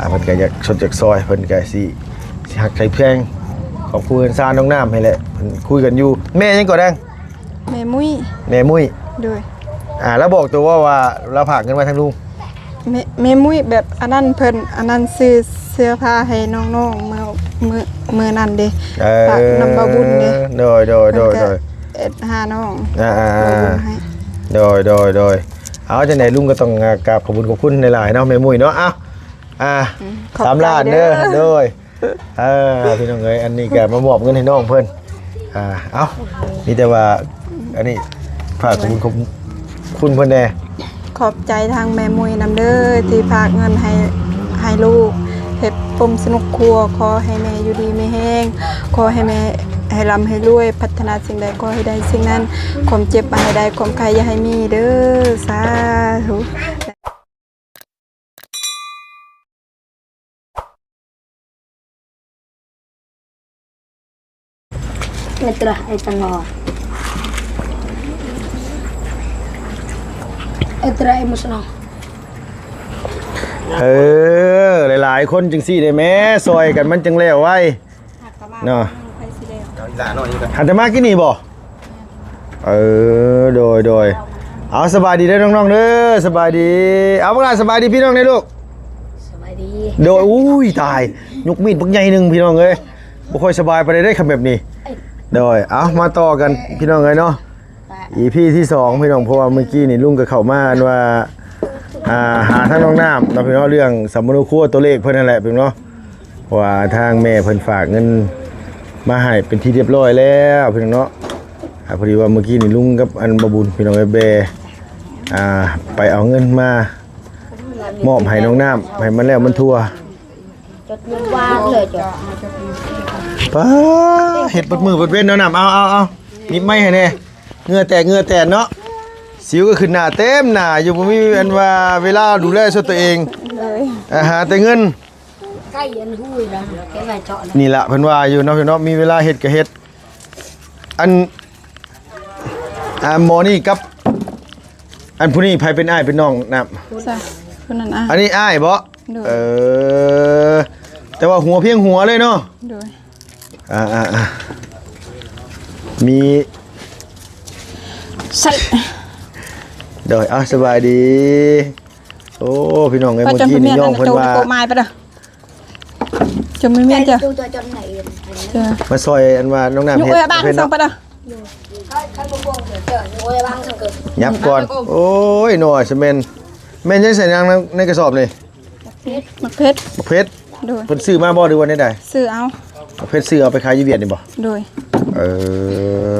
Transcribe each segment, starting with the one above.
ເພິ່ນກໍຢາກຊົດຢາກຊ່ອຍ ເພິ່ນກໍຊິ ຊິຮັກໃຈແພງຄອບຄົວເຮືອນຊານນ້ອງນ້ຳໃຫ້ແຫຼະ ເພິ່ນຄຸຍກັນຢູ່. ແມ່ຫຍັງກໍໄດ້? ແມ່ມຸ້ຍ. ແມ່ມຸ້ຍ. ໂດຍ. ອ່າ ລາວບອກຕົວວ່າ ວ່າລາວຝາກເງິນໄວ້ທາງລຸງ? ແມ່ ແມ່ມຸ້ຍແບບອັນນັ້ນ ເພິ່ນອັນນັ້ນ ຊື້ເສື້ອຜ້າໃຫ້ນ້ອງໆ ເມື່ອ ມື້ ມື້ນັ້ນເດ້. ເອີ ຝາກນຳບ່າວບຸນເດ້. ໂດຍ ໂດຍ ໂດຍ ເພິ່ນກໍ ໂດຍ ແອັດຫານ້ອງ ອ່າໆໆ ບ່າວບຸນໃຫ້. ໂດຍ ໂດຍ ໂດຍ. ເອົາ ຈັ່ງໃດລຸງກໍຕ້ອງ ອ່າ ກາບຂອບຄຸນຂອບຄຸນຫຼາຍໆເນາະ ແມ່ມຸ້ຍເນາະ. ເອົາ ອ່າ ອືມ ຂອບໃຈເດີ ສາມລ້ານເດີ. ໂດຍ. ເອີ ພີ່ນ້ອງເອີຍ ອັນນີ້ກໍມາມອບເງິນໃຫ້ນ້ອງເພິ່ນ. ອ່າ ເອົ້າ ມີແຕ່ວ່າ ອັນນີ້ ຝາກຂອບຄຸນ ຂອບຄຸນເພິ່ນແດ່. ຂອບໃຈທາງແມ່ມຸ້ຍນຳເດີ ທີ່ຝາກເງິນໃຫ້ ໃຫ້ລູກເຮັດປົມສະໜຸກຄົວ. ຂໍໃຫ້ແມ່ຢູ່ດີມີແຮງ ຂໍໃຫ້ແມ່ ໃຫ້ລ່ຳໃຫ້ລວຍ ປາດຖະໜາສິ່ງໃດຂໍໃຫ້ໄດ້ສິ່ງນັ້ນ ຄວາມເຈັບຢ່າໃຫ້ໄດ້ ຄວາມໄຂ້ຢ່າໃຫ້ມີເດີ ສາທຸ. ເອີ ຫຼາຍໆຄົນຈັ່ງຊີ້ເດ້ແມ່ ຊ່ອຍກັນມັນຈັ່ງແລ້ວໄວເນາະ. ເອົາອີ່ຫຼ້ານ້ອຍນີ້ກ່ອນ ຫັນແຕ່ມາກິນນີ້ບໍ່? ເອີ ໂດຍ ໂດຍ. ເອົາ ສະບາຍດີເດີນ້ອງໆເດີ ສະບາຍດີ. ເອົາ ບັກຫຼ້າ ສະບາຍດີພີ່ນ້ອງແດ່ລູກ. ສະບາຍດີ. ໂດຍ. ອຸ້ຍ ຕາຍ ຍົກມີດບັກໃຫຍ່ໜຶ່ງພີ່ນ້ອງເອີຍ ບໍ່ຄ່ອຍສະບາຍປານໃດເດ້ ຄັນແບບນີ້. ໂດຍ. ເອົາ ມາຕໍ່ກັນພີ່ນ້ອງເອີຍເນາະ ອີພີທີສອງ ພີ່ນ້ອງ ເພາະວ່າເມື່ອກີ້ນີ້ລຸງກໍເຂົ້າມາ ອັນວ່າ ອ່າ ຫາທາງນ້ອງນ້ຳເນາະ ພີ່ນ້ອງ ເລື່ອງສຳມະໂນຄົວ ຕົວເລກເພິ່ນນັ້ນແຫຼະ ພີ່ນ້ອງເນາະ. ເພາະວ່າທາງແມ່ເພິ່ນຝາກເງິນມາໃຫ້ເປັນທີ່ຮຽບຮ້ອຍແລ້ວພີ່ນ້ອງເນາະ. ອ່າ ພໍດີວ່າເມື່ອກີ້ນີ້ລຸງກັບອັນບ່າວບຸນພີ່ນ້ອງເອີຍ ແບ ອ່າ ໄປເອົາເງິນມາມອບໃຫ້ນ້ອງນ້ຳ ໃຫ້ມັນແລ້ວມັນທົ່ວ. ຈົດເງິນວາດເລີຍຈ້ະ ປ້າ ເຮັດເບິດມື້ເບິດເວັນເນາະນ້ຳ. ເອົາ ເອົາ ເອົາ ໜີບໄມ້ໃຫ້ແດ່. ເຫື່ອແຕກເຫື່ອແຕນເນາະ ສິວກໍຂຶ້ນໜ້າເຕັມໜ້າຢູ່ ບໍ່ມີອັນວ່າເວລາດູແລສ່ວນຕົວເອງ. ໂດຍ. ອາ ຫາແຕ່ເງິນ ໃກ້ອັນຫູຍແລ້ວ ເກັບໄວ້ເຈາະ ນີ້ລະເພິ່ນວ່າຢູ່ເນາະ ເນາະ ມີເວລາເຮັດກໍເຮັດ. ອັນ ອ່າ ໝໍນີ້ກັບ ອັນຜູ້ນີ້ໃຜເປັນອ້າຍເປັນນ້ອງນ້ຳ? ຜູ້ນັ້ນອ້າຍ. ອັນນີ້ອ້າຍບໍ? ໂດຍ. ເອີ ແຕ່ວ່າຫົວພຽງຫົວເລີຍເນາະ? ໂດຍ. ອ່າໆໆ ມີ ໃສ່ ໂດຍ. ເອົາ ສະບາຍດີ. ໂອ້ ພີ່ນ້ອງເອີຍ ເມື່ອກີ້ນີ້ນ້ອງເພິ່ນວ່າ ຈະມີເມຍເຈົ້າ ມາຊ່ອຍອັນວ່ານ້ອງນ້ຳເຮັດເນາະ. ຫຍັບກ່ອນ. ໂອ້ຍ ໜໍ່ຊະແມ່ນ ແມ່ນຫຍັງໃສ່ນາງໃນກະສອບນີ້? ໝາກເຜັດ. ໝາກເຜັດ. ໂດຍ. ເພິ່ນຊື້ມາບໍ່ ຫຼືວ່າແນວໃດ? ຊື້ເອົາ. ໝາກເຜັດຊື້ເອົາໄປຂາຍຢູ່ຫວຽດນີ້ບໍ່? ໂດຍ. ເອີ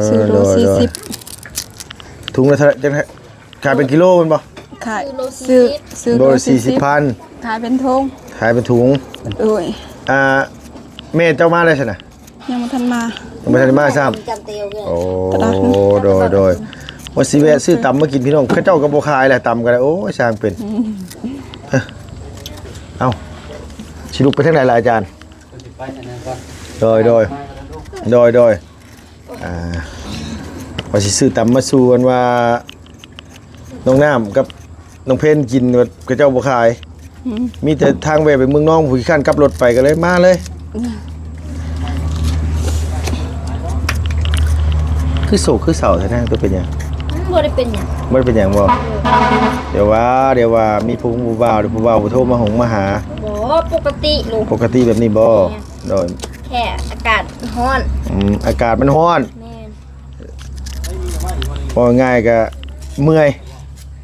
ຊື້ໂລ ໂດຍ ສີ່ສິບ. ໂດຍ. ທຸງລະເທົ່າໃດ? ຂາຍເປັນກິໂລແມ່ນບໍ່? ຂາຍ ຊື້ໂລ ສີ່ສິບ ຊື້ ຊື້ໂລສີ່ສິບພັນ ຂາຍເປັນຖົງ ຂາຍເປັນຖົງ. ໂດຍ. ອ່າ ແມ່ເຈົ້າມາແລ້ວຊັ້ນນະ? ຍັງບໍ່ທັນມາ ຍັງບໍ່ທັນມາຊ້ຳ. ໂອ້ ໂດຍ ໂດຍ. ວ່າຊິແວະຊື້ຕຳມາກິນພີ່ນ້ອງ ເຂົາເຈົ້າກໍບໍ່ຂາຍແຫຼະ ຕຳກໍໄດ້. ໂອ້ຍ ຊ່າງເປັນ. ເອົ້າ ຊິລຸກໄປທາງໃດລະອາຈານ? ໂດຍ ໂດຍ ໂດຍ ໂດຍ. ອ່າ ວ່າຊິຊື້ຕຳມາສູ່ອັນວ່ານ້ອງນ້ຳກັບນ້ອງເພັນກິນ ວ່າເຂົາເຈົ້າບໍ່ຂາຍ. ອືມ. ມີແຕ່ທາງແວ່ໄປເມືອງນອງ ຜູ້ຂີ້ຄ້ານກັບລົດໄປ ກໍເລີຍມາເລີຍ. ຄືໂສກຄືເສົ້າແທ້ນາງ ຕົວເປັນຫຍັງ? ອືມ ບໍ່ໄດ້ເປັນຫຍັງ. ບໍ່ໄດ້ເປັນຫຍັງບໍ່? ດຽວວ່າ ດຽວວ່າມີຜູ້ ຜູ້ບ່າວ ຜູ້ບ່າວໂທມາຫົງມາຫາ. ບໍ່ ປົກກະຕິລູກ ປົກກະຕິແບບນີ້ບໍ່? ແມ່ນ. ໂດຍ. ແຄ່ອາກາດຮ້ອນ. ອືມ ອາກາດມັນຮ້ອນ. ແມ່ນ. ເວົ້າງ່າຍກະເມື່ອຍ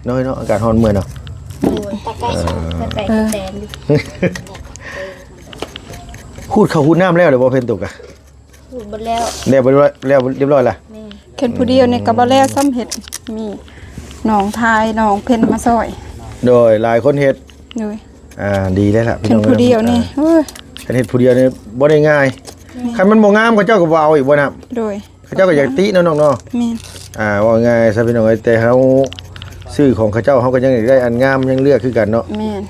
ເນາະ ເນາະ ອາກາດຮ້ອນເມື່ອຍເນາະ. ໂດຍ. ເອີ ແປກໆແຕນຢູ່. ຮູດເຂົ້າຮູດນ້ຳແລ້ວເດບໍ່ ເພັນໂຕກະ? ຮູດເບິດແລ້ວ. ແລ້ວ ແລ້ວຮຽບຮ້ອຍລະ? ແມ່ນ. ເຂັນຜູ້ດຽວນີ້ກະບໍ່ແລ້ວຊ້ຳ ເຮັດ ມີນ້ອງທາຍ ນ້ອງເພັນມາຊ່ອຍ. ໂດຍ. ຫຼາຍຄົນເຮັດ. ໂດຍ. ອ່າ ດີແລ້ວລະ ເປັນຜູ້ດຽວນີ້. ເອີ ຄັນເຮັດຜູ້ດຽວນີ້ບໍ່ໄດ້ງ່າຍ. ແມ່ນ. ຄັນມັນບໍ່ງາມ ເຂົາເຈົ້າກໍບໍ່ເອົາອີກບໍ່ນະ? ໂດຍ. ເຂົາເຈົ້າກໍຢາກຕິເນາະນ້ອງເນາະ. ແມ່ນ. ອ່າ ເວົ້າງ່າຍຊະພີ່ນ້ອງເອີຍ ແຕ່ເຮົາຊື້ຂອງເຂົາເຈົ້າ ເຮົາກໍຍັງຢາກໄດ້ອັນງາມ ຍັງເລືອກຄືກັນເນາະ. ແມ່ນ.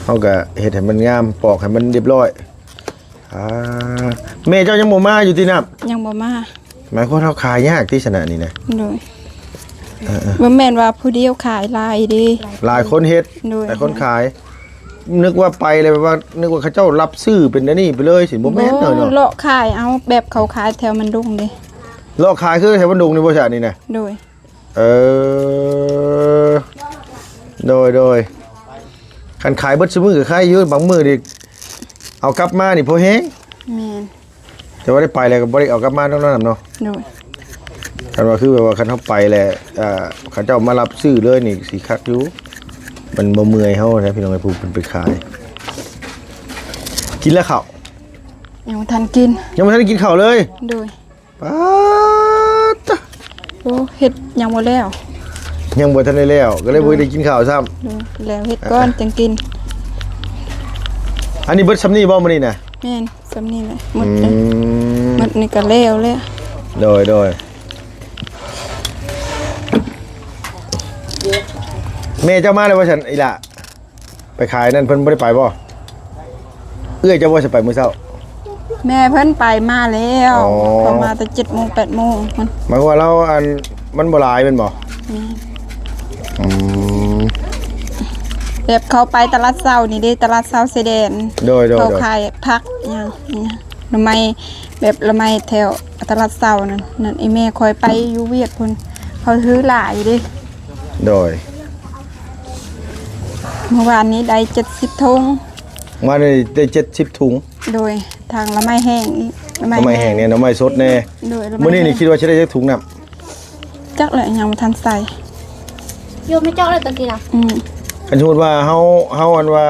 ເຮົາກໍເຮັດໃຫ້ມັນງາມ ປອກໃຫ້ມັນຮຽບຮ້ອຍ. ອ່າ ແມ່ເຈົ້າຍັງບໍ່ມາຢູ່ຕິນ້ຳ? ຍັງບໍ່ມາ. ໝາຍຄວາມເຮົາຂາຍຍາກຕິຊະນະນີ້ນະ? ໂດຍ. ເອີໆ ບໍ່ແມ່ນວ່າຜູ້ດຽວຂາຍ ຫຼາຍເດ້ ຫຼາຍຄົນເຮັດ. ໂດຍ. ຫຼາຍຄົນຂາຍ. ນຶກວ່າໄປແລ້ວ ແບບວ່າ ນຶກວ່າເຂົາເຈົ້າຮັບຊື້ເປັນອັນນີ້ໄປເລີຍ ຊິບໍ່ແມ່ນເນາະ ເນາະ ເລາະຂາຍເອົາ ແບບເຂົາຂາຍແຖວມັນດົງເດ້. ເລາະຂາຍຄືແຖວມັນດົງນີ້ບໍ່ຊະ ນີ້ນະ? ໂດຍ. ເອີ ໂດຍ ໂດຍ. ຄັນຂາຍເບິດຊຸມື້ກໍຂາຍຢູ່ ບາງມື້ນີ້ເອົາກັບມານີ້ພໍແຮງ. ແມ່ນ. ແຕ່ວ່າໄດ້ໄປແລ້ວກໍບໍ່ໄດ້ເອົາກັບມາເນາະ ນ້ອງນ້ຳເນາະ. ໂດຍ. ຄັນວ່າຄືແບບວ່າຄັນເຮົາໄປແລ້ວ ເອີ ເຂົາເຈົ້າມາຮັບຊື້ເລີຍນີ້ຊິຄັກຢູ່ ມັນບໍ່ເມື່ອຍເຮົານະ ພີ່ນ້ອງເອີຍ ຜູ້ເພິ່ນໄປຂາຍ. ກິນແລ້ວເຂົ້າ? ຍັງບໍ່ທັນກິນ. ຍັງບໍ່ທັນໄດ້ກິນເຂົ້າເລີຍ? ໂດຍ. ປາດຕະ ໂອ້ ເຮັດຍັງບໍ່ແລ້ວ. ຍັງບໍ່ທັນໄດ້ແລ້ວ ກໍເລີຍບໍ່ໄດ້ກິນເຂົ້າຊ້ຳ. ໂດຍ. ແລ້ວເຮັດກ່ອນ ອ່ະ ຈັ່ງກິນ. ອັນນີ້ເບິດສ່ຳນີ້ບໍ່ມື້ນີ້ນະ? ແມ່ນ ສ່ຳນີ້ແຫຼະ ໝົດ. ອືມ ໝົດນີ້ກໍແລ້ວແລ້ວ. ໂດຍ ໂດຍ. ແມ່ເຈົ້າມາແລ້ວບໍ່ຊັ້ນ ອີ່ຫຼ້າ? ໄປຂາຍນັ້ນເພິ່ນບໍ່ໄດ້ໄປບໍ່? ເອື້ອຍເຈົ້າບໍ່ຊິໄປມື້ເຊົ້າ? ແມ່ເພິ່ນໄປມາແລ້ວ. ອໍ ເຂົາມາແຕ່ເຈັດໂມງ ແປດໂມງພຸ້ນ. ໝາຍຄວາມວ່າລາວ ອັນ ມັນບໍ່ຫຼາຍແມ່ນບໍ່? ແມ່ນ. ອືມ ແບບເຂົາໄປຕະຫຼາດເຊົ້ານີ້ເດ້ ຕະຫຼາດເຊົ້າຊາຍແດນ. ໂດຍ ໂດຍ ໂດຍ. ເຂົາຂາຍຜັກຫຍັງ ຫຍັງ ໜໍ່ໄມ້ ແບບໜໍ່ໄມ້ແຖວຕະຫຼາດເຊົ້ານັ້ນ ນັ້ນ ອີ່ແມ່ຂ້ອຍໄປຢູ່ວຽກພຸ້ນ ເຂົາຊື້ຫຼາຍເດ້. ໂດຍ. ມື້ວານນີ້ໄດ້ເຈັດສິບຖົງ. ມາໄດ້ ໄດ້ເຈັດສິບຖົງ. ໂດຍ. ທັງໜໍ່ໄມ້ແຫ້ງອີກ ໜໍ່ໄມ້ແຫ້ງແດ່ ໜໍ່ໄມ້ສົດແດ່. ໂດຍ. ມື້ນີ້ນີ້ຄິດວ່າຊິໄດ້ຈັກຖົງນ້ຳ? ຈັກແຫຼະ ຍັງບໍ່ທັນໃສ່. ໂຍມໃຫ້ເຈາະເລີຍຕອນນີ້ນະ. ອືມ. ຄັນສົມມຸດວ່າເຮົາ ເຮົາ ອັນວ່າ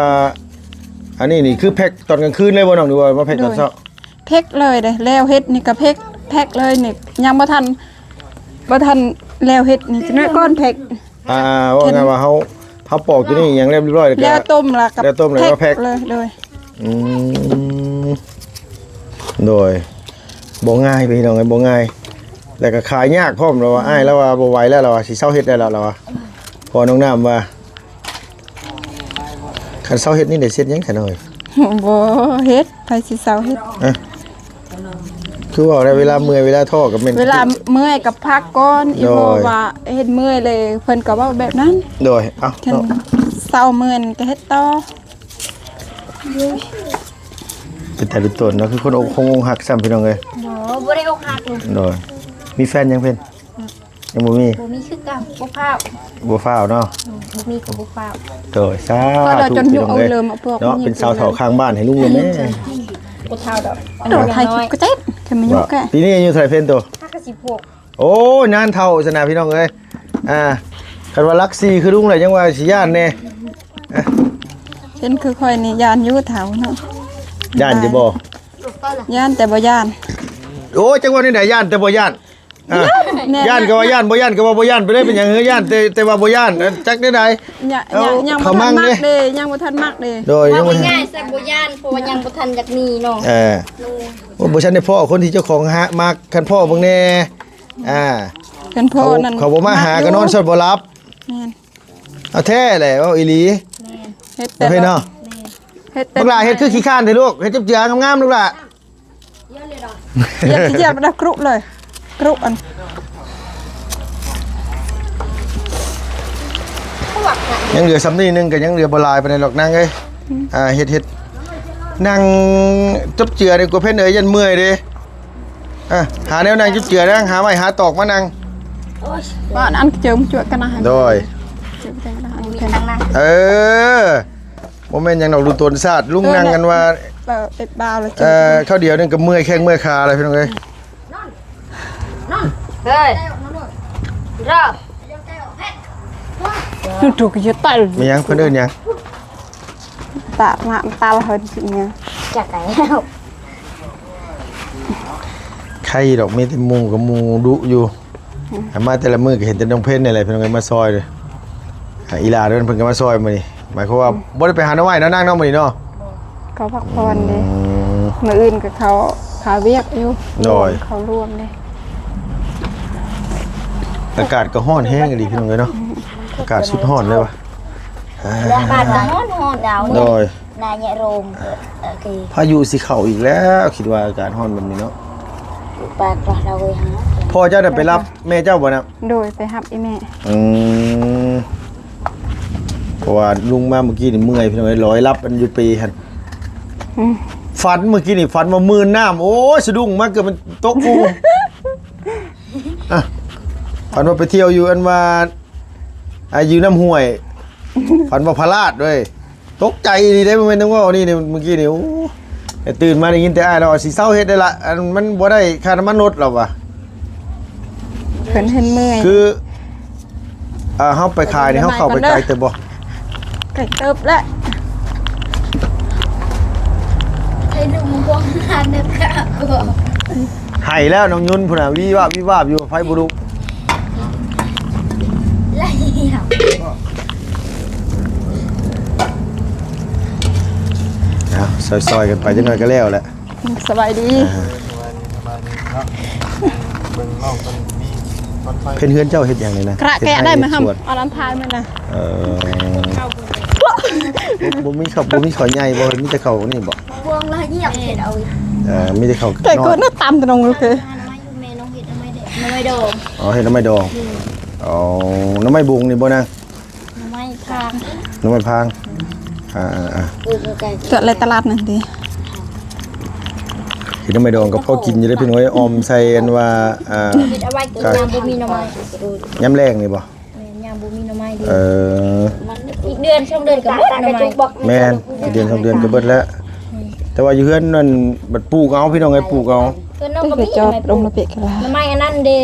ອັນນີ້ນີ້ຄືແພັກຕອນກາງຄືນເລີຍບໍ່ນ້ອງ ຫຼືວ່າມາແພັກຕອນເຊົ້າ? ໂດຍ. ແພັກເລີຍເດ້ ແລ້ວເຮັດນີ້ກໍແພັກ ແພັກເລີຍນີ້ ຍັງບໍ່ທັນ ບໍ່ທັນແລ້ວເຮັດນີ້ ຈັກໜ້ອຍກ່ອນແພັກ. ອ່າ ເວົ້າງ່າຍວ່າເຮົາ ເຮົາປອກຕົວນີ້ຫຍັງແລ້ວຮຽບຮ້ອຍແລ້ວກໍ ແລ້ວຕົ້ມ ແລ້ວກໍ ແລ້ວຕົ້ມແລ້ວກໍແພັກ ແພັກເລີຍ. ໂດຍ. ອືມ ໂດຍ. ບໍ່ງ່າຍພີ່ນ້ອງເອີຍ ບໍ່ງ່າຍ ແລ້ວກໍຂາຍຍາກພ້ອມ. ລາວວ່າ ອືມ ອ້າຍລາວວ່າບໍ່ໄຫວແລ້ວ ລາວວ່າຊິເຊົາເຮັດແລ້ວ ລາວວ່າ ເພາະນ້ອງນ້ຳວ່າ ຄັນເຊົາເຮັດນີ້ໄດ້ເຮັດຫຍັງຊະນ້ອຍ? ບໍ່ເຮັດ ໃຜຊິເຊົາເຮັດ? ອະ ຄືວ່າໄດ້ ເວລາເມື່ອຍເວລາທໍ້ກໍແມ່ນ ເວລາເມື່ອຍກໍພັກກ່ອນ. ອີ່ພໍ່ວ່າເຮັດເມື່ອຍເລີຍ ເພິ່ນກໍເວົ້າແບບນັ້ນ. ໂດຍ. ເອົາ ຄັນເຊົາເມື່ອຍກໍເຮັດຕໍ່. ເປັນຕາດຸຕົນເນາະ ຄືຄົນອົກ ຄົນອົກຫັກຊ້ຳ ພີ່ນ້ອງເອີຍ. ບໍ່ ບໍ່ໄດ້ອົກຫັກ. ໂດຍ. ມີແຟນຍັງເພິ່ນ? ຍັງບໍ່ມີ. ບໍ່ມີຄືກັນ ບໍ່ຟ້າວ ບໍ່ຟ້າວເນາະ. ອືມ ບໍ່ມີກໍບໍ່ຟ້າວ. ໂດຍ ສາທຸ ພີ່ນ້ອງເອີຍເນາະ. ເປັນສາວເຖົ້າຂ້າງບ້ານໃຫ້ລຸງແດ່. ບໍ່ເຖົ້າດອກ ອັນ ເອີ ຖ່າຍຄລິບກໍເຈັບ ແຄ່ມາຍົກແກ. ປີນີ້ອາຍຸເທົ່າໃດເພິ່ນໂຕ? ຫ້າສິບຫົກ. ໂອ້ຍ ນານເຖົ້າຊັ້ນນະ ພີ່ນ້ອງເອີຍ. ອ່າ ຄັນວ່າຫຼັກສີ່ຄືລຸງແຫຼະ ຍັງວ່າຊິຢ້ານແດ່. ອ່ະ ເຫັນຄືຂ້ອຍນີ້ຢ້ານຢູ່ ເຖົ້າເນາະ. ຢ້ານຢູ່ບໍ່? ຢ້ານແຕ່ບໍ່ຢ້ານ. ໂອ້ຍ ຈັກວ່າແນວໃດ ຢ້ານແຕ່ບໍ່ຢ້ານ. ອ່າ ຢ້ານກໍວ່າຢ້ານ ບໍ່ຢ້ານກໍວ່າບໍ່ຢ້ານໄປເລີຍ. ເປັນຫຍັງຄືຢ້ານແຕ່ ແຕ່ວ່າບໍ່ຢ້ານ? ຈັກແນວໃດ? ຍັງ ເອົາ ຍັງ ເຂົາ ບໍ່ທັນມັກເດ້ ຍັງບໍ່ທັນມັກເດ້. ໂດຍ. ເວົ້າງ່າຍໆ ແຕ່ບໍ່ຢ້ານ ເພາະວ່າຍັງບໍ່ທັນຢາກມີເນາະ. ເອີ ໂອ້ ບໍ່ທັນໄດ້ພໍ້ຄົນທີ່ເຈົ້າຂອງຫາມັກ. ຄັນພໍ້ເບິ່ງແດ່. ອ່າ ຄັນພໍ້ນັ້ນ ເຂົາ ເຂົາບໍ່ມາຫາກໍນອນສົດບໍ່ຫຼັບ. ແມ່ນ. ເອົາແທ້ແຫຼະ ເວົ້າອີ່ຫຼີ. ແມ່ນ. ເຮັດແຕ່ ເອີ ເນາະ. ແມ່ນ. ເຮັດແຕ່ ບັກຫຼ້າເຮັດຄືຂີ້ຄ້ານແທ້ລູກ ເຮັດຈັບເຈືອງາມໆລູກຫຼ້າ. ຢຽບ ຢຽບແລ້ວກຣຸເລີຍ ກຣຸອັນ ຍັງເຫຼືອສ່ຳນີ້ໜຶ່ງ ກໍຍັງເຫຼືອບໍ່ຫຼາຍປານໃດດອກນາງເອີຍ. ອືມ ອ່າ ເຮັດ ເຮັດ ນັ່ງຈັບເຈືອນີ້ ກົວເພັນເອີຍ ຢ້ານເມື່ອຍເດ້. ອ່າ ຫາແນວນັ່ງຈັບເຈືອນາງ ຫາໄມ້ຫາຕອກມານັ່ງ. ໂອ້ຍ ວ່າອັນເຈີມຈວດກັນນະ. ໂດຍ. ເຈີມກັນນະ ເອີ ບໍ່ແມ່ນຫຍັງດອກ ດູຕົນຊາດ ລຸງນັ່ງກັນວ່າ ເອີ ເອັດບ່າວແລ້ວ ເອີ ເຈົ້າ ຄາວດຽວໜຶ່ງກໍເມື່ອຍແຂ້ງເມື່ອຍຂາແລ້ວ ພີ່ນ້ອງເອີຍ. ເຮີ້ຍ ລູກຖືກຢູ່ໃຕ້ ມີຫຍັງ ເພິ່ນເອີ້ນຫຍັງ? ຕາມາຕາລະເພິ່ນຊິຫຍັງ ຈັກແລ້ວ. ໄຄດອກ ມີແຕ່ໝູ່ກັບໝູ່ດຸຢູ່. ອືມ ມາແຕ່ລະມື້ກໍເຫັນແຕ່ນ້ອງເພັນນີ້ແຫຼະ ເພິ່ນກໍມາຊ່ອຍເດ້. ອ່າ ອີຫຼ້າເພິ່ນກໍມາຊ່ອຍມື້ນີ້ ໝາຍຄວາມວ່າ ອືມ ບໍ່ໄດ້ໄປຫາໜໍ່ໄມ້ເນາະ ນາງເນາະ ມື້ນີ້ເນາະ. ເຂົາພັກຜ່ອນເດ້. ອືມ ມື້ອື່ນກໍເຂົາຫາວຽກຢູ່. ໂດຍ. ເຂົາລວມເດ້. ອາກາດກໍຮ້ອນແຮງອີ່ຫຼີ ພີ່ນ້ອງເອີຍເນາະ. ອືມ ອາກາດສຸດຮ້ອນເລີຍວ່າ. ອາ ອາກາດກໍຮ້ອນໆ ດາວ. ໂດຍ. ນາຍະໂຣມ ເອີ ໂອເຄ ພາຍຸຊິເຂົ້າອີກແລ້ວ ຄິດວ່າອາກາດຮ້ອນແບບນີ້ເນາະ. ປາກວ່າລາວເອີຍຫາ ພໍ່ເຈົ້າໄດ້ໄປຮັບແມ່ເຈົ້າບໍ່ນະ? ໂດຍ ໄປຮັບອີ່ແມ່. ອືມ ເພາະວ່າລຸງມາເມື່ອກີ້ນີ້ເມື່ອຍ ພີ່ນ້ອງເອີຍ ລອຍຫຼັບອັນຢູ່ເປຫັ້ນ. ອືມ ຝັນເມື່ອກີ້ນີ້ ຝັນວ່າມື່ນນ້ຳ ໂອ້ຍ ສະດຸ້ງມາເກືອບມັນຕົກອູ. ອ່ະ ຝັນວ່າໄປທ່ຽວຢູ່ອັນວ່າ ອ່າ ຢູ່ນ້ຳຫ້ວຍ ຝັນວ່າພະລາດເວີຍ. ຕົກໃຈອີ່ຫຼີເດ້ ບໍ່ແມ່ນຈັ່ງເວົ້ານີ້ ເມື່ອກີ້ນີ້. ໂອ້ ແຕ່ຕື່ນມາໄດ້ຍິນແຕ່ອ້າຍລາວວ່າຊິເຊົາເຮັດໄດ້ລະ ອັນມັນບໍ່ໄດ້ຄ່ານ້ຳມັນລົດລາວວ່າ. ເພິ່ນເຫັນເມື່ອຍ ຄື ອ່າ ເຮົາໄປຂາຍນີ້ ເຮົາເຂົ້າໄປໄກເຕີບບໍ່? ໄກເຕີບແຫຼະ. ໃຫ້ລຸງພວງທານນະຄະ. ໄຫ້ແລ້ວ ນ້ອງຍຸນພຸ້ນນະ ວີວາບ ວີວາບຢູ່ ໄຟບໍ່ລຸກ. ເອົາ ຊອຍໆກັນໄປ ຈັກໜ້ອຍກໍແລ້ວແຫຼະ. ສະບາຍດີ ອ່າ ເບິ່ງນ້ອງເພິ່ນມີ ເພິ່ນເຮືອນເຈົ້າເຮັດຫຍັງນີ້ນະ? ກະແກະໄດ້ໄໝ? ເຮັດໄຮ່ເຮັດສວນ ອາລັນທາຍມັນນະ. ເອີ ບໍ່ ບໍ່ມີເຂົ້າ ບໍ່ມີເຂົ້າໃຫຍ່ບໍ່? ມີແຕ່ເຂົ້ານີ້ບໍ່? ພວງລະຫຽບເຮັດເອົາ. ເອີ ມີແຕ່ເຂົ້າ ແກະກ່ອນນະ ຕຳຕະໜອງ. ໂອເຄ ແມ່ນ້ອງເຮັດໜໍ່ໄມ້ແດງ ໜໍ່ໄມ້ດອງ. ອໍ ເຮັດໜໍ່ໄມ້ດອງ. ອືມ ອໍ ໜໍ່ໄມ້ບຸງນີ້ບໍ່ນາງ? ໜໍ່ໄມ້ພາງ ໜໍ່ໄມ້ພາງ. ອ່າໆໆ ເຈາະແລະຕະຫຼາດນັ້ນຕິ ເຮັດໜໍ່ໄມ້ດອງກໍພໍກິນຢູ່ເດ້ພີ່ນ້ອງເອີຍ. ອອມໃສ່ອັນວ່າ ອ່າ ເຮັດເອົາໄວ້ກິນຍາມບໍ່ມີໜໍ່ໄມ້. ຍາມແລ້ງນີ້ບໍ່? ແມ່ນ ຍາມບໍ່ມີໜໍ່ໄມ້ເດ້. ເອີ ອີກເດືອນສອງເດືອນກໍໝົດໜໍ່ໄມ້. ແມ່ນ ອີກເດືອນສອງເດືອນກໍເບິດແລ້ວ. ແຕ່ວ່າຢູ່ເຮືອນນັ້ນບັດປູກເອົາ ພີ່ນ້ອງເອີຍ ປູກເອົາ. ເຮືອນນ້ອງກໍມີໜໍ່ໄມ້ ໜໍ່ໄມ້ອັນນັ້ນເດ້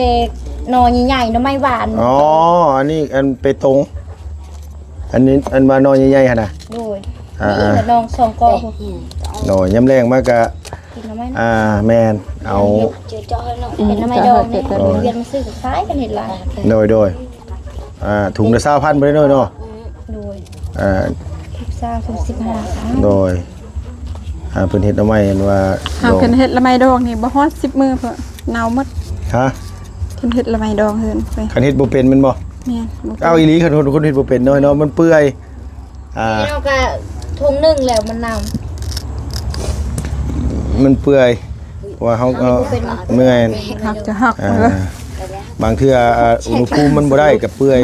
ໜໍ່ໃຫຍ່ໆ ໜໍ່ໄມ້ຫວານ. ອໍ ອັນນີ້ອັນເປຕົງ ອັນນີ້ອັນວ່າໜໍ່ໃຫຍ່ໆຫັ້ນນະ. ໂດຍ ອ່າໆ ນີ້ໜໍ່ສອງກໍ. ໂດຍ ຍາມແລ້ງມາກະກິນໜໍ່ໄມ້. ອ່າ ແມ່ນ ເອົາ ເຮັດໜໍ່ໄມ້ດອງນີ້ ໂດຍ ວຽນມາຊື້ຂາຍກັນເຮັດຫຼາຍ. ໂດຍໆ ອ່າ ຖົງລະຊາວພັນບໍ່ໄດ້ນ້ອຍເນາະ. ໂດຍ ອ່າ ທຸກຊາວທຸກສິບຫ້າ. ໂດຍ ອ່າ ເພິ່ນເຮັດໜໍ່ໄມ້ອັນວ່າ ຫາກເພິ່ນເຮັດໜໍ່ໄມ້ດອງນີ້ບໍ່ຮອດສິບມື້ເພິ່ນເນົ່າໝົດ. ຮະ? ເພິ່ນເຮັດໜໍ່ໄມ້ດອງເພິ່ນ ຄັນເຮັດບໍ່ເປັນແມ່ນບໍ່? ແມ່ນ ບໍ່ເປັນ. ເອົາອີ່ຫຼີ ຄັນຄົນເຮັດບໍ່ເປັນເນາະ ເນາະ ມັນເປື່ອຍ. ອ່າ ເຮົາກໍຖົງໜຶ່ງແລ້ວມັນເນົ່າ. ມັນເປື່ອຍ ເພາະວ່າເຮົາ ເຮົາເມື່ອຍ ຮັກຈະຫັກ. ອ່າ ບາງເທື່ອ ອ່າ ອຸນຫະພູມມັນບໍ່ໄດ້ກໍເປື່ອຍ.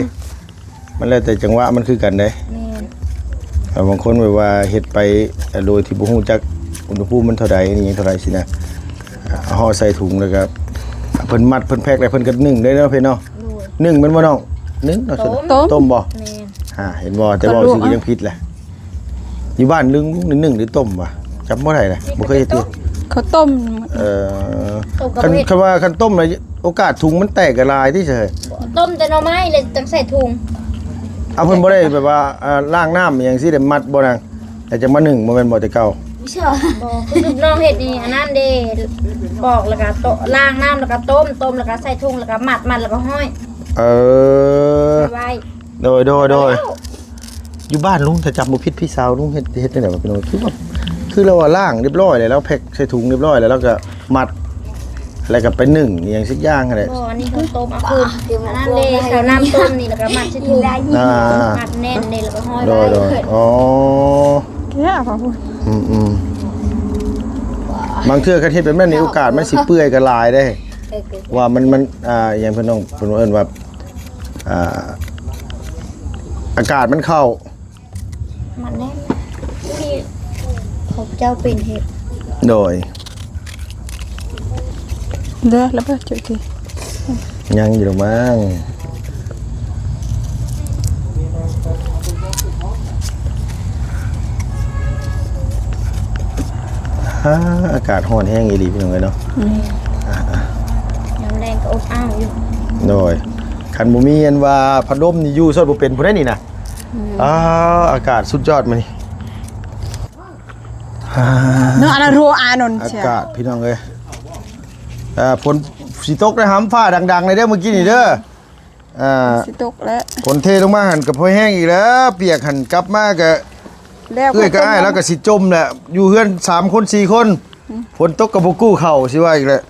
ມັນແລ້ວແຕ່ຈັງຫວະມັນຄືກັນເດ້. ແມ່ນ ອ່າ ບາງຄົນແບບວ່າເຮັດໄປ ອ່າ ໂດຍທີ່ບໍ່ຮູ້ຈັກອຸນຫະພູມມັນເທົ່າໃດ ນີ້ຫຍັງເທົ່າໃດຊີ້ນະ. ເຮົາໃສ່ຖົງແລ້ວກໍເພິ່ນມັດ ເພິ່ນແພັກແລ້ວ ເພິ່ນກໍໜຶ້ງໄດ້ເນາະ ເພິ່ນເນາະ. ໂດຍ ໜຶ້ງແມ່ນບໍ່ນ້ອງ? ໜຶ້ງເນາະ. ຕົ້ມ ຕົ້ມບໍ່? ແມ່ນ. ອ່າ ເຫັນບໍ່? ແຕ່ເວົ້າຊື່ຍັງຜິດແຫຼະ. ຢູ່ບ້ານລຸງ ລຸງໜຶ້ງຫຼືຕົ້ມວະ? ຈຳບໍ່ໄດ້ແຫຼະ ບໍ່ເຄີຍເຮັດເທື່ອ. ເຂົາຕົ້ມ. ເອີ ຕົ້ມກໍ ຄັນ ບໍ່ເຮັດ ຄັນວ່າຄັນຕົ້ມລະໂອກາດຖົງມັນແຕກກໍຫຼາຍຕິເຊີ. ຕົ້ມແຕ່ໜໍ່ໄມ້ແລ້ວຈັ່ງໃສ່ຖົງ. ເອົາ ເພິ່ນບໍ່ໄດ້ແບບວ່າ ອ່າ ລ້າງນ້ຳອີ່ຫຍັງຊີ້ໄດ້ມັດບໍ່ນາງ? ແລ້ວຈັ່ງມາໜຶ້ງ ບໍ່ແມ່ນບໍ່ແຕ່ເກົ່າ? ບໍ່ ຄືລູກນ້ອງເຮັດນີ້ ອັນນັ້ນເດ້ ປອກແລ້ວກໍໂຕະ ລ້າງນ້ຳແລ້ວກໍຕົ້ມ ຕົ້ມແລ້ວກໍໃສ່ຖົງ ແລ້ວກໍມັດ ມັດແລ້ວກໍຫ້ອຍ. ເອີ ໄວ້ ໂດຍ ໂດຍ ໂດຍ. ຢູ່ບ້ານລຸງ ຖ້າຈຳບໍ່ຜິດ ພີ່ສາວລຸງເຮັດ ເຮັດຈັ່ງໃດວະພີ່ນ້ອງ? ຄືວ່າ ຄືລາວວ່າລ້າງຮຽບຮ້ອຍແລ້ວ ລາວແພັກໃສ່ຖົງຮຽບຮ້ອຍແລ້ວ ລາວກໍມັດ ແລ້ວກໍໄປໜຶ້ງອີ່ຫຍັງສັກຢ່າງຫັ້ນແຫຼະ. ບໍ່ ອັນນີ້ເຂົາຕົ້ມເອົາຄືນ ອັນນັ້ນເດ້ ເອົານ້ຳຕົ້ມນີ້ ແລ້ວກໍມັດໃສ່ຖົງ. ອ່າ ມັດແໜ້ນເດ້ ແລ້ວກໍຫ້ອຍໄວ້. ໂດຍ ໂດຍ. ອໍ ແກ່ພະພຸ້ນ. ອືມໆ ບາງເທື່ອຄັນເຮັດແບບນັ້ນນີ້ ໂອກາດມັນຊິເປື່ອຍກໍຫຼາຍເດ້. ເອີ ວ່າມັນ ມັນ ອ່າ ອີ່ຫຍັງເພິ່ນເອີ້ນ ເພິ່ນເອີ້ນວ່າ ອ່າ ອາກາດມັນເຂົ້າ ມັນແໜ້ນ ທີ່ເຂົາເຈົ້າເປັນເຮັດ. ໂດຍ ເດີລະເບີດຈຸຕິ ຍັງຢູ່ດອກມັ້ງ. ອາ ອາກາດຮ້ອນແຮງອີ່ຫຼີ ພີ່ນ້ອງເອີຍເນາະ. ອືມ ຍາມແລງກໍອົບອ້າວຢູ່. ໂດຍ ຄັນບໍ່ມີອັນວ່າພັດລົມນີ້ ຢູ່ຊອດບໍ່ເປັນຜູ້ໃດນີ້ນະ. ອືມ ອາ ອາກາດສຸດຍອດມື້ນີ້. ເນາະ ອັນນັ້ນໂຮອານົນ ອາກາດ ພີ່ນ້ອງເອີຍ. ອ່າ ຝົນຊິຕົກໄດ້ຫຳ ຟ້າດັງໆ ເດີ ມື້ກີ້ນີ້ເດີ. ອ່າ ຊິຕົກແລ້ວ ຝົນເທລົງມາຫັ້ນກໍພໍແຮງອີກແລ້ວ ປຽກຫັ້ນ ກັບມາກໍ ເອື້ອຍກັບອ້າຍລາວກໍຊິຈົມແຫຼະ ຢູ່ເຮືອນສາມຄົນສີ່ຄົນ. ອືມ ຝົນຕົກກໍບໍ່ກູ້ເຂົ້າ ຊິວ່າອີກແຫຼະ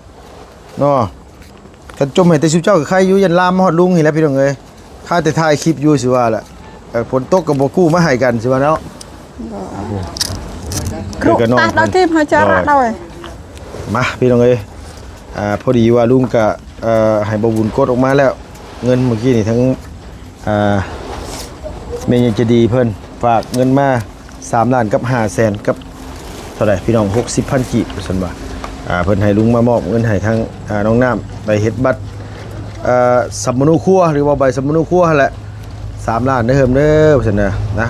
ເນາະ. ຄັນຈົມໃຫ້ແຕ່ຊຸມເຈົ້າກໍໄຄຢູ່ ຢ້ານລາມມາຮອດລຸງນີ້ແຫຼະ ພີ່ນ້ອງເອີຍ. ຄາແຕ່ຖ່າຍຄລິບຢູ່ ຊິວ່າແຫຼະ ເອີ ຝົນຕົກກໍບໍ່ກູ້ມາໃຫ້ກັນ ຊິວ່າເນາະ. ບໍ່ ເອີ ຄືກັນເນາະ ຕັດເອົາທີມເຮົາຈະລະເອົາ. ມາ ພີ່ນ້ອງເອີຍ ອ່າ ພໍດີວ່າລຸງກະ ເອີ ໃຫ້ບໍ່ບຸນກົດອອກມາແລ້ວ ເງິນມື້ກີ້ນີ້ ທັງ ອ່າ ແມ່ໃຫຍ່ໃຈດີເພິ່ນຝາກເງິນມາ ສາມລ້ານກັບຫ້າແສນກັບເທົ່າໃດພີ່ນ້ອງ ຫົກສິບພັນກີບວ່າຊັ້ນວ່າ ອ່າ ເພິ່ນໃຫ້ລຸງມາມອບເງິນໃຫ້ທາງ ອ່າ ນ້ອງນ້ຳ ໄປເຮັດບັດ ເອີ ສຳມະໂນຄົວ ຫຼືວ່າໃບສຳມະໂນຄົວຫັ້ນແຫຼະ ສາມລ້ານເດີເຮີມເດີ ວ່າຊັ້ນນະ ນະ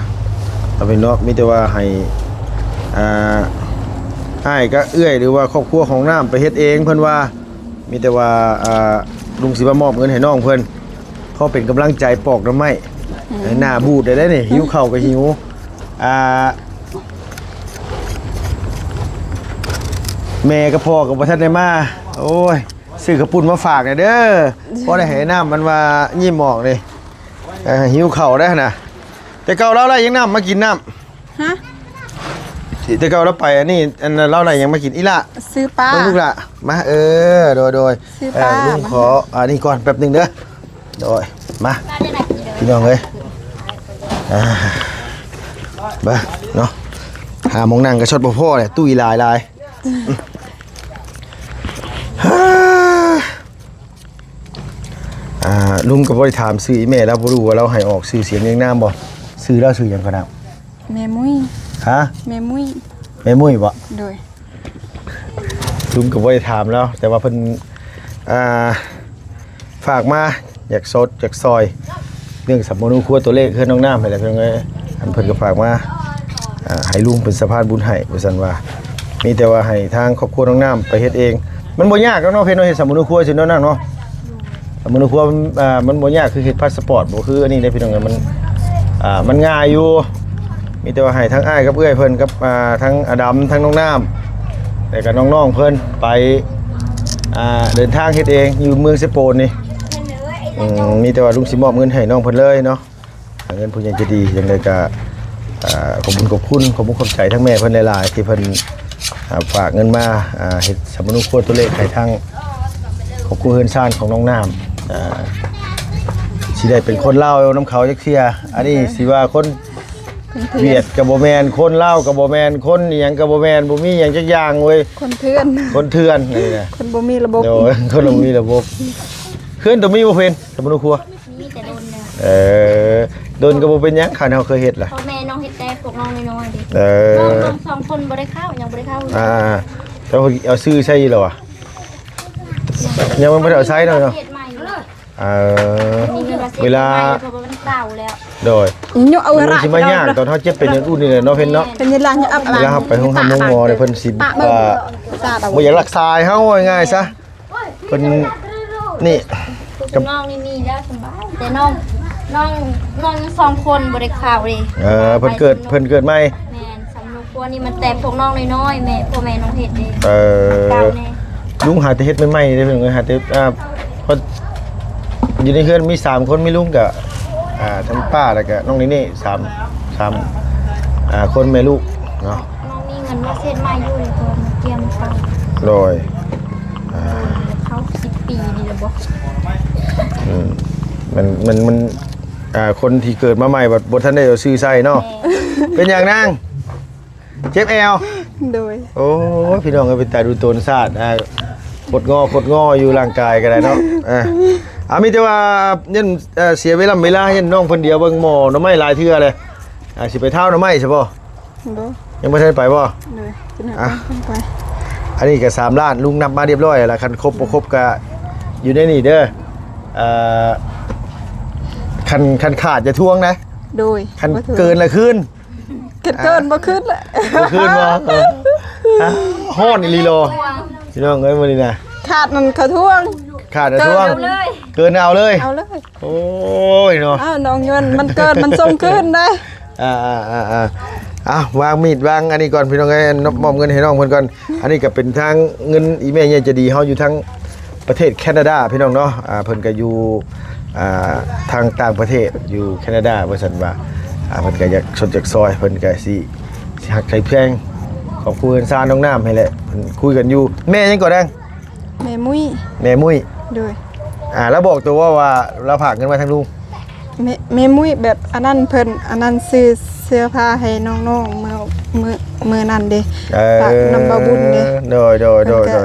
ເອົາເປັນເນາະ ມີແຕ່ວ່າໃຫ້ ອ່າ ອ້າຍກັບເອື້ອຍ ຫຼືວ່າຄອບຄົວຂອງນ້ຳໄປເຮັດເອງ ເພິ່ນວ່າ ມີແຕ່ວ່າ ອ່າ ລຸງຊິມາມອບເງິນໃຫ້ນ້ອງເພິ່ນ ຂໍເປັນກຳລັງໃຈປອກໜໍ່ໄມ້ ອືມ ໃຫ້ໜ້າບູດໄດ້ເດ້ນີ້ ຫິວເຂົ້າກໍຫິວ ອ່າ ແມ່ກັບພໍ່ກໍບໍ່ທັນໄດ້ມາ ໂອ້ຍ ຊື້ເຂົ້າປຸ້ນມາຝາກແດ່ເດີ ພໍໄດ້ໃຫ້ນ້ຳມັນວ່າຍິ້ມອອກນີ້ ເອີ ຫິວເຂົ້າໄດ້ຫັ້ນນະ ແຕ່ເກົ່າລາວໄດ້ຫຍັງນ້ຳມາກິນນ້ຳ ຮະ? ແຕ່ເກົ່າລາວໄປອັນນີ້ ອັນລາວໄດ້ຫຍັງມາກິນອີ່ຫຼ້າ? ຊື້ປາ ເບິ່ງລູກຫຼ້າ ມາ ເອີ ໂດຍໆ ຊື້ປາ ເອີ ລຸງຂໍອັນນີ້ກ່ອນແປັບໜຶ່ງເດີ ໂດຍ ມາ ພີ່ນ້ອງເອີຍ ອ່າ ມາເນາະ ຫາໝ່ອງນັ່ງກໍຊອດບໍ່ພໍແຫຼະ ຕຸ້ຍຫຼາຍໆ ອ່າ ລຸງກໍບໍ່ໄດ້ຖາມຊື່ອີ່ແມ່ລາວ ບໍ່ຮູ້ວ່າລາວໃຫ້ອອກຊື່ສຽງຮຽງນາມບໍ່? ຊື່ລາວຊື່ຫຍັງກໍນາມ? ແມ່ມຸ້ຍ ຮະ? ແມ່ມຸ້ຍ ແມ່ມຸ້ຍບໍ່? ໂດຍ ລຸງກໍບໍ່ໄດ້ຖາມລາວ ແຕ່ວ່າເພິ່ນ ອ່າ ຝາກມາ ຢາກຊົດ ຢາກຊ່ອຍ ເລື່ອງສຳມະໂນຄົວຕົວເລກເຮືອນນ້ອງນ້ຳຫັ້ນແຫຼະ ເພິ່ນເອີຍ ອັນເພິ່ນກໍຝາກມາ ອ່າ ໃຫ້ລຸງເປັນສະພານບຸນໃຫ້ ວ່າຊັ້ນວ່າ ມີແຕ່ວ່າໃຫ້ທາງຄອບຄົວນ້ອງນ້ຳໄປເຮັດເອງ ມັນບໍ່ຍາກດອກເນາະ ເພິ່ນເນາະ ເຮັດສຳມະໂນຄົວຊື່ເນາະ ນ້ອງເນາະ ສຳມະໂນຄົວ ອ່າ ມັນບໍ່ຍາກຄືເຮັດພາສປອດ ບໍ່ຄືອັນນີ້ເດ້ພີ່ນ້ອງ ມັນ ອ່າ ມັນງ່າຍຢູ່ ມີແຕ່ວ່າໃຫ້ທາງອ້າຍກັບເອື້ອຍເພິ່ນກັບ ອ່າ ທາງອາດຳ ທາງນ້ອງນ້ຳ ແລ້ວກໍນ້ອງໆເພິ່ນໄປ ອ່າ ເດີນທາງເຮັດເອງຢູ່ເມືອງເຊໂປນນີ້ ອືມ ມີແຕ່ວ່າລຸງຊິມອບເງິນໃຫ້ນ້ອງເພິ່ນເລີຍເນາະ ເງິນຜູ້ໃຫຍ່ໃຈດີ ຈັ່ງໃດກໍ ອ່າ ຂອບຄຸນຂອບຄຸນ ຂອບຄຸນຂອບໃຈທາງແມ່ເພິ່ນຫຼາຍໆ ທີ່ເພິ່ນ ອ່າ ຝາກເງິນມາ ອ່າ ເຮັດສຳມະໂນຄົວຕົວເລກໃຫ້ທາງຄອບຄົວເຮືອນຊານຂອງນ້ອງນ້ຳ ອ່າ ຊິໄດ້ເປັນຄົນລາວນຳເຂົາຈັກເທື່ອ ອັນນີ້ຊິວ່າຄົນ ຄົນເຖື່ອນ ຫວຽດກໍບໍ່ແມ່ນ ຄົນລາວກໍບໍ່ແມ່ນ ຄົນອີ່ຫຍັງກໍບໍ່ແມ່ນ ບໍ່ມີຫຍັງຈັກຢ່າງເວີຍ ຄົນເຖື່ອນ ຄົນເຖື່ອນນີ້ນະ ຄົນບໍ່ມີລະບົບ ໂດຍ ຄົນບໍ່ມີລະບົບ ເຮືອນໂຕມີບໍ່ເພິ່ນ ສຳມະໂນຄົວ ມີແຕ່ດົນແລ້ວ ເອີ ດົນກໍບໍ່ເປັນຫຍັງ ຄັນເຮົາເຄີຍເຮັດລະ ພໍ່ແມ່ນ້ອງເຮັດແຕ່ພວກນ້ອງນ້ອຍໆເດ້ ເອີ ນ້ອງ ນ້ອງສອງຄົນບໍ່ໄດ້ເຂົ້າ ຍັງບໍ່ໄດ້ເຂົ້າ ອ່າ ແຕ່ວ່າເອົາຊື່ໃສ່ຢູ່ລະວະ ຍັງບໍ່ໄດ້ເອົາໃສ່ເນາະ ເຮັດໃໝ່ ເອີ ມີເງິນວ່າເສຍໃໝ່ ເວລາ ເພາະວ່າມັນເກົ່າແລ້ວ ໂດຍ ເອົາ ມັນຊິມາຍາກຕອນເຮົາເຈັບເປັນຢ່າງອື່ນນີ້ແຫຼະເນາະ ເພິ່ນເນາະ ເວລາເຮົາໄປໂຮງໝໍ ໂຮງໝໍເພິ່ນຊິ ເອີ ບໍ່ຢາກລັກສາໃຫ້ເຮົາ ເວົ້າງ່າຍໆຊະ ເພິ່ນນີ້ ພວກນ້ອງນີ້ມີແລ້ວສະບາຍ ແຕ່ນ້ອງ ນ້ອງ ນ້ອງສອງຄົນບໍ່ໄດ້ເຂົ້າເດ້ ເອີ ເພິ່ນເກີດ ເພິ່ນເກີດໃໝ່ ແມ່ນ ສຳມະໂນຄົວນີ້ມັນແຕ່ພວກນ້ອງນ້ອຍໆ ແມ່ ພໍ່ແມ່ນ້ອງເຮັດເດ້ ເອີ ເກົ່າແນ່ ລຸງຫາແຕ່ເຮັດໃໝ່ໆເດ້ ເພິ່ນຫາແຕ່ ອ່າ ເພາະຢູ່ໃນເຮືອນມີສາມຄົນ ມີລຸງກະ ອ່າ ທັງປ້າ ແລ້ວກະນ້ອງເນເນ່ ສາມ ສາມ ອ່າ ຄົນແມ່ລູກເນາະ ນ້ອງມີເງິນມາເຮັດໃໝ່ຢູ່ເລີຍ ເພາະວ່າມັນກຽມເກົ່າ ໂດຍ ອ່າ ເຂົ້າສິບປີນີ້ແລ້ວບໍ່ ອືມ ມັນ ມັນ ມັນ ອ່າ ຄົນທີ່ເກີດມາໃໝ່ບັດບໍ່ທັນໄດ້ເອົາຊື່ໃສ່ເນາະ ແມ່ນ ເປັນຫຍັງນາງ ເຈັບແອວ ໂດຍ ໂອ້ຍ ພີ່ນ້ອງເອີຍ ເປັນຕາດູຕົນຊາດ ອ່າ ຄົດງໍ ຄົດງໍຢູ່ ຮ່າງກາຍກໍໄດ້ເນາະ ອ່າ ອ່າ ມີແຕ່ວ່າຍັງ ເອີ ເສຍເວລາ ເວລາຍັງນ້ອງເພິ່ນດຽວເບິ່ງໝໍໜໍ່ໄມ້ຫຼາຍເທື່ອເລີຍ ອ່າ ຊິໄປທ້າວໜໍ່ໄມ້ຊະບໍ່? ບໍ່ ຍັງບໍ່ທັນໄປບໍ່? ໂດຍ ອ່ະ ໄປ ອັນນີ້ກໍສາມລ້ານ ລຸງນັບມາຮຽບຮ້ອຍແລ້ວ ຄັນຄົບບໍ່ຄົບກໍຢູ່ໃນນີ້ເດີ ເອີ ຄັນ ຄັນຂາດຢ່າທວງນະ ໂດຍ ຄັນເກີນລະຄືນ ເກີນ ເກີນບໍ່ຄືນລະ ບໍ່ຄືນບໍ່? ຮ້ອນອີ່ຫຼີລະ ພີ່ນ້ອງເອີຍ ມື້ນີ້ນະ ຂາດນັ້ນເຂົາທວງ ຂາດນະທວງ ເກີນເອົາເລີຍ ເກີນເອົາເລີຍ ເອົາເລີຍ ໂອ້ຍເນາະ ອ້າວ ນ້ອງຍວນ ມັນເກີນ ມັນສົ່ງຄືນໄດ້ ອ່າໆໆໆ ອ່ະ ວາງມີດວາງອັນນີ້ກ່ອນ ພີ່ນ້ອງເອີຍ ມອບເງິນໃຫ້ນ້ອງເພິ່ນກ່ອນ ອັນນີ້ກໍເປັນທາງເງິນອີ່ແມ່ໃຫຍ່ໃຈດີເຮົາຢູ່ທາງ ປະເທດແຄນາດາ ພີ່ນ້ອງເນາະ ອ່າ ເພິ່ນກໍຢູ່ ອ່າ ທາງຕ່າງປະເທດ ຢູ່ແຄນາດາ ວ່າຊັ້ນວ່າ ອ່າ ເພິ່ນກໍຢາກຊົດຢາກຊ່ອຍ ເພິ່ນກໍຊິ ຊິຮັກໃຈແພງ ຄອບຄົວເຮືອນຊານນ້ອງນ້ຳຫັ້ນແຫຼະ ເພິ່ນຄຸຍກັນຢູ່ ແມ່ຫຍັງກໍໄດ້ ແມ່ມຸ້ຍ ແມ່ມຸ້ຍ ໂດຍ ອ່າ ລາວບອກຕົວວ່າ ວ່າລາວຝາກເງິນມາທາງລຸງ ແມ່ ແມ່ມຸ້ຍແບບອັນນັ້ນ ເພິ່ນອັນນັ້ນ ຊື້ເສື້ອຜ້າໃຫ້ນ້ອງໆ ເມື່ອ ເມື່ອ ເມື່ອນັ້ນເດ້ ເອີ ຝາກນຳບ່າວບຸນເດ້ ໂດຍໆໆ ເພິ່ນກໍ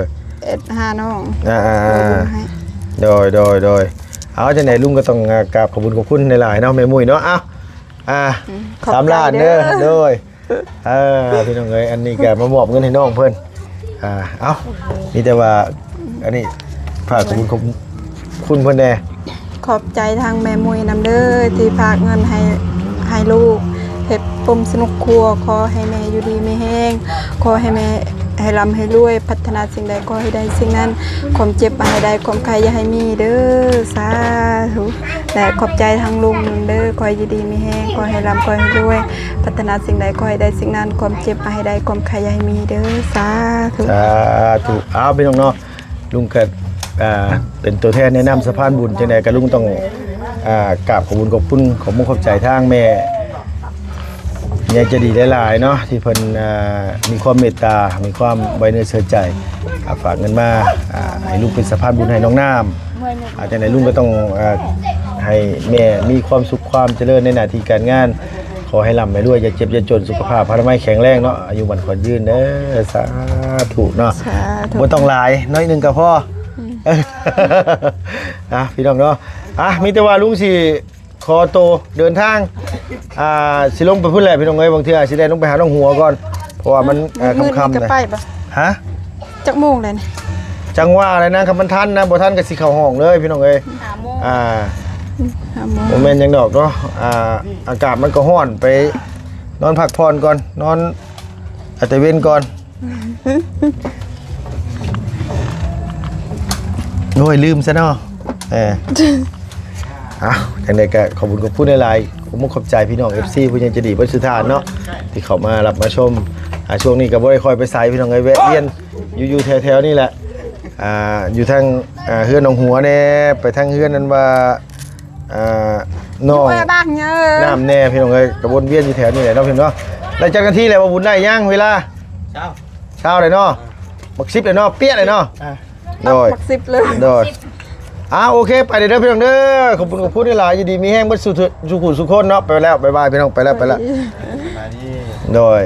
ເຮັດຫານ້ອງ ອ່າໆໆ ບ່າວບຸນໃຫ້ ໂດຍໆໆ ເອົາ ຈັ່ງໃດລຸງກໍຕ້ອງ ອ່າ ກາບຂອບຄຸນຂອບຄຸນຫຼາຍໆເນາະ ແມ່ມຸ້ຍເນາະ ເອົ້າ ອ່າ ອືມ ຂອບໃຈເດີ ສາມລ້ານເດີ ໂດຍ ເອີ ພີ່ນ້ອງເອີຍ ອັນນີ້ກໍມາມອບເງິນໃຫ້ນ້ອງເພິ່ນ ອ່າ ເອົ້າ ມີແຕ່ວ່າ ອັນນີ້ ຝາກຂອບຄຸນ ຂອບຄຸນເພິ່ນແດ່. ຂອບໃຈທາງແມ່ມຸ້ຍນຳເດີ ທີ່ຝາກເງິນໃຫ້ ໃຫ້ລູກເຮັດປົມສະໜຸກຄົວ. ຂໍໃຫ້ແມ່ຢູ່ດີມີແຮງ ຂໍໃຫ້ແມ່ໃຫ້ລ່ຳໃຫ້ລວຍ ປາດຖະໜາສິ່ງໃດຂໍໃຫ້ໄດ້ສິ່ງນັ້ນ ຄວາມເຈັບຢ່າໃຫ້ໄດ້ ຄວາມໄຂ້ຢ່າໃຫ້ມີເດີ ສາທຸ. ແລະ ຂອບໃຈທາງລຸງນຳເດີ ຂໍໃຫ້ຢູ່ດີມີແຮງ ຂໍໃຫ້ລ່ຳ ຂໍໃຫ້ລວຍ ປາດຖະໜາສິ່ງໃດຂໍໃຫ້ໄດ້ສິ່ງນັ້ນ ຄວາມເຈັບຢ່າໃຫ້ໄດ້ ຄວາມໄຂ້ຢ່າໃຫ້ມີເດີ ສາທຸ ສາທຸ. ອ້າວ ພີ່ນ້ອງເນາະ ລຸງກໍ ອ່າ ເປັນຕົວແທນໃນນາມສະພານບຸນ ຈັ່ງໃດກໍລຸງຕ້ອງ ອ່າ ກາບຂອບຄຸນຂອບຄຸນ ຂອບມຸກຂອບໃຈທາງແມ່ ຍາຍໃຈດີຫຼາຍໆເນາະ ທີ່ເພິ່ນ ອ່າ ມີຄວາມເມດຕາ ມີຄວາມໄວ້ເນື້ອເຊື່ອໃຈ ອ່າ ຝາກເງິນມາ ອ່າ ໃຫ້ລຸງເປັນສະພານບຸນໃຫ້ນ້ອງນ້ຳ ອ່າ ຈັ່ງໃດລຸງກໍຕ້ອງ ອ່າ ໃຫ້ແມ່ມີຄວາມສຸກຄວາມຈະເລີນໃນໜ້າທີ່ການງານ ຂໍໃຫ້ລ່ຳໃຫ້ລວຍ ຢ່າເຈັບຢ່າຈົນ ສຸຂະພາບພະລາໄມແຂງແຮງເນາະ ອາຍຸໝັ້ນຂວັນຍືນເດີ ສາທຸເນາະ ສາທຸ ບໍ່ຕ້ອງຫຼາຍ ໜ້ອຍໜຶ່ງກໍພໍ ອືມ ອ່າ ພີ່ນ້ອງເນາະ ອ່າ ມີແຕ່ວ່າລຸງຊິ ຂໍໂຕເດີນທາງ ອ່າ ຊິລົງໄປພຸ້ນແຫຼະພີ່ນ້ອງເອີຍ ບາງເທື່ອຊິໄດ້ລົງໄປຫານ້ອງຫົວກ່ອນ ເພາະວ່າມັນ ອືມ ເອີ ຄ່ຳໆ ມື້ອື່ນນີ້ຈະໄປບໍ່? ຮະ? ຈັກໂມງແລ້ວນີ້? ຈັ່ງວ່າແຫຼະນະ ຄັນມັນທັນນະ ບໍ່ທັນກໍຊິເຂົ້າຫ້ອງເລີຍພີ່ນ້ອງເອີຍ ຫ້າໂມງ ອ່າ ຫ້າໂມງ ບໍ່ແມ່ນຫຍັງດອກເນາະ ອ່າ ອາກາດມັນກໍຮ້ອນ ໄປນອນພັກຜ່ອນກ່ອນ ນອນ ອາ ຕະເວັນກ່ອນ. ໂອ້ຍ ລືມຊະເນາະ ເອີ ເອົ້າ ຈັ່ງໃດກໍຂອບຄຸນຂອບຄຸນຫຼາຍໆ ຂອບມຸກຂອບໃຈພີ່ນ້ອງ ເອັຟຊີ ຜູ້ໃຫຍ່ໃຈດີເບິດສູ່ທ່ານເນາະ ທີ່ເຂົ້າມາຮັບມາຊົມ ອ່າ ຊ່ວງນີ້ກໍບໍ່ໄດ້ຄ່ອຍໄປໃສພີ່ນ້ອງເອີຍ ແວະວຽນຢູ່ ຢູ່ແຖວໆນີ້ແຫຼະ ອ່າ ຢູ່ທາງ ອ່າ ເຮືອນໜອງຫົວແດ່ ໄປທາງເຮືອນນັ້ນວ່າ ອ່າ ນ້ອງ ຢູ່ບ້ານເອີ ນ້ຳແດ່ພີ່ນ້ອງເອີຍ ກະວົນວຽນຢູ່ແຖວນີ້ແຫຼະເນາະພີ່ນ້ອງເນາະ ໄດ້ຈັກນາທີແລ້ວ ວ່າບຸນໄດ້ຍັງເວລາ ເຊົ້າ ເຊົ້າແລ້ວເນາະ ບັກສິບແລ້ວເນາະ ປຽດແລ້ວເນາະ ອ່າ ໂດຍ ບັກສິບເລີຍ ໂດຍ ອ່າ ໂອເຄ ໄປເດີພີ່ນ້ອງເດີ ຂອບຄຸນຂອບຄຸນຫຼາຍໆ ຢູ່ດີມີແຮງເບິດສູ່ ສູ່ຜູ້ສູ່ຄົນເນາະ ໄປແລ້ວ ບາຍບາຍພີ່ນ້ອງ ໄປແລ້ວ ໄປແລ້ວ ສະບາຍດີ ໂດຍ.